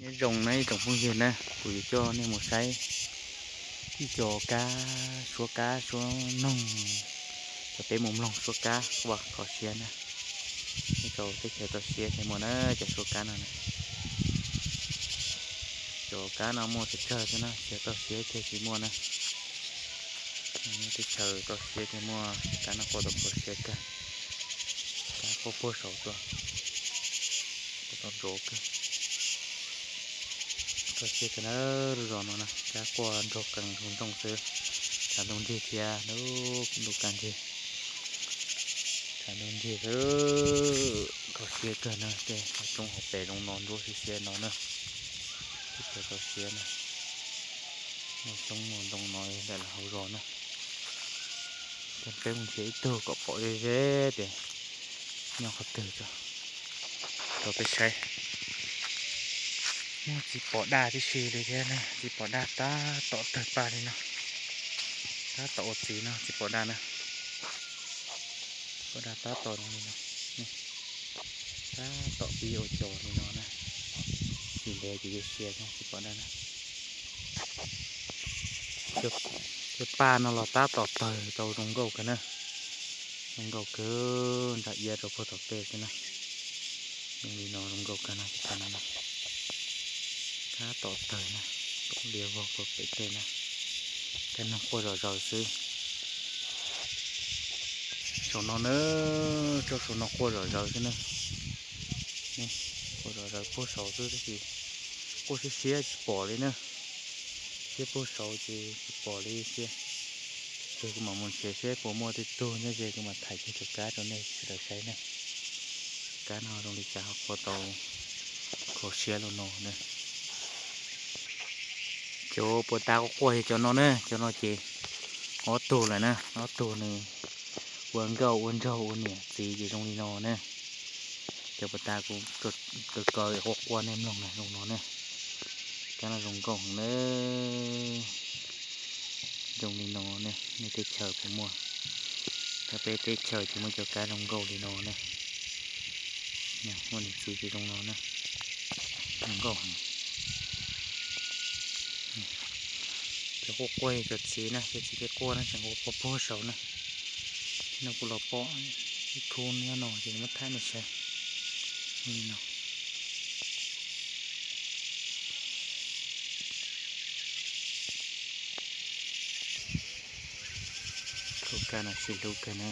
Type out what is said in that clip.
Nyob zoo na ib tsoom phooj ywg na, kuv yuav coj nej mus saib ib co kab, suab kab suab noog, cov peb mus mloog suab kab ua kho siab na. Nyob rau teb chaws toj siab thiaj muaj na cov suab kab no na. Cov kab no muaj tsawg tsawg xwb na, tsis yog toj siab kiag tsis muaj na. Teb chaws toj siab thiaj muaj kab no quaj tau kho siab kawg. Kab quaj puag saud tuaj, quaj tau nrov kawg. Kho siab kawg na, lub zos no na kab quaj nrov qees zoo nrooj xwb. Tshav ntuj nrig thiab, ntuj kab nrig, tshav ntuj nrig xwb. Kho siab kawg na, tej roob hauv pes zoo no nruab siab siab no na. Teb chaws toj siab na, muaj xyoob muaj ntoo no ntawm lawv hauv zos na. Ces peb mus nrhiav ib tug kom pom ze ze tias nyob qhov twg tso, rau peb saib. Muaj txiv pos daj tib si li thiab na, txiv pos daj tab tom tawg paj li no, tab tom ua txiv no txiv pos daj na. Pos daj tab tom zoo li no, tab tom pib ua cos li no na. Tsis ntev ces yuav sia txiv pos daj na. Cov paj no los tab tom tawg tau zoo nkauj kawg na, zoo nkauj kawg nrag iab rau puag tom tej xwb na. Zoo li no zoo nkauj kawg no, cov paj no na, tab tom tawg na, tom liab vog puag pem tej na. Tej no quaj zom zaws xwb. Saum no na, rau saum no quaj zom zaws xwb na. Quaj zom zaws puag saud xwb tab sis quaj siab siab tsis pom li na. Siab puag saud ces tsis pom li thiab. Ces kuv mam mus nrhiav seb puas muaj tej tug nyob ze kuv mam thaij kiag cov kab rau nej sawv daws saib na. Kab no zoo li cas ho quaj tau kho siab li no na. Cov puag ta quaj quaj yog cov no na, cov no ces ob tug lawm na, ob tug nws ua nkauj ua nraug ua niam txiv ces zoo li no na. Cov puag ta kuv kaw kaw quaj quaj nej mloog na, zoo no na. Kab no zoo nkauj heev na. Zoo li no ne, nej teb chaws puas muaj? Thov peb teb chaws ces muaj cov kab zoo nkauj li no ne. Muaj niam txiv ces zoo no ne, zoo nkauj heev. Cov quaj quaj cov txiv na, cov txiv tej quaj na tseem quaj quaj puag saud na. No kuv los pom ib khub nyob no ces muab thaij nej saib. Li no. Khub kab no sib hlub kawg na.